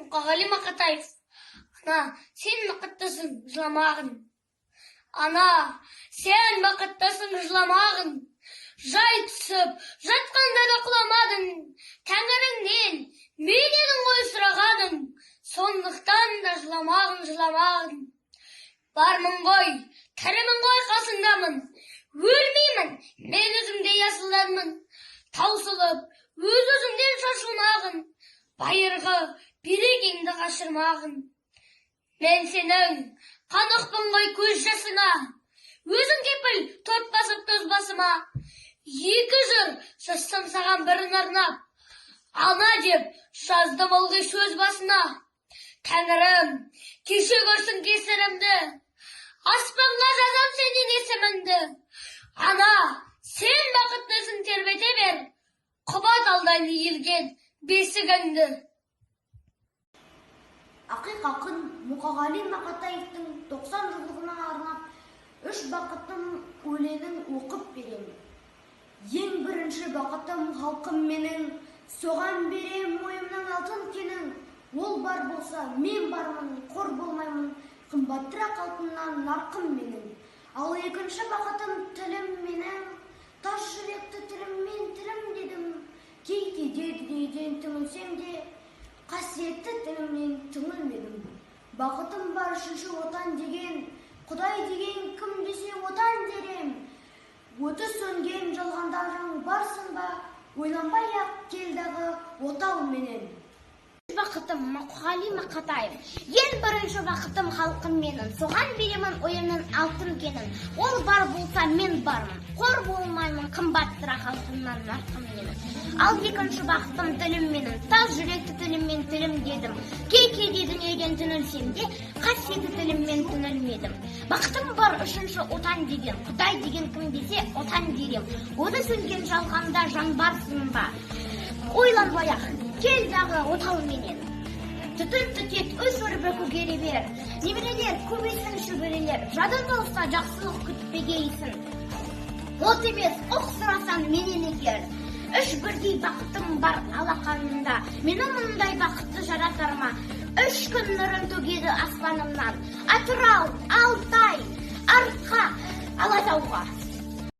Мұқағали Мақатаев. Ана, сен бақыттысың, жыламағын. Ана, сен бақыттысың, жыламағын. Жай түсіп, жатқанда да құламадың. Тәңіріңнен мен едің ғой сұрағаның. Сондықтан да жыламағын, жыламағын. Бармын ғой, тірімін ғой, қасыңдамын. Өлмеймін, мен өзіңдей асылданмын. Таусылып, өз-өзіңнен шашылмағын. Байырғы берекеңді қашырмағын. Мен сенің қанықпын ғой көз жасыңа. Өзің кепіл төрт басып төз басыма. Екі жыр жазсам саған бірін арнап. Ана деп жаздым ылғи сөз басына. Тәңірім, кеше көрсін кесірімді. Аспанға жазам сенен есіміңді. Ана, сен бақыттысың, тербете бер. Құба талдан иілген бесігіңді. Ақиқ ақын Мұқағали Мақатаевтың 90 жылдығына арнап «Үш бақытым» өлеңін оқып беремін. Ең бірінші бақытым — халқым менің, соған берем ойымның алтын кенін. Ол бар болса, мен бармын, қор болмаймын, қымбатырақ алтыннан нарқым менің. Ал екінші бақытым — тілім менің, тас жүректі тіліммен тілім дедім. Кей кейде дүниеден түңілсем де, қасиетті тілімнен түңілмедім. Бақытым бар үшінші — Отан деген. Құдай деген кім десе, Отан дер ем. Оты сөнген жалғандарың барсың ба, ойланбай ақ кел дағы отау менен. Бақытым, Мұқағали Мақатаев. Ең бірінші бақытым — халқым менің, соған беремін ойымның алтын кенін. Ол бар болса, мен бармын, қор болмаймын, қымбаттырақ алтыннан нарқым менің. Ал екінші бақытым — тілім менің, тас жүректі тіліммен тілім дедім. Кей кейде дүниеден түңілсем де, қасиетті тіліммен түңілмедім. Бақытым бар үшінші — Отан деген. Құдай деген кім десе, Отан дер ем. Оты сөнген жалғанда жан барсың ба, ойланбай ақ кел дағы отау менен. Түтін түтет, өз өрбі көгере бер, немерелер көбейсін, шөберелер. Жадың болса, жақсылық күтпегейсің, от емес, оқ сұрасаң менен егер. Үш бірдей бақытым бар алақанымда, мені мұндай бақытты жаратар ма? Үш күн нұрын төгеді аспанымнан: Атырау, Алтай, Арқа Алатауға.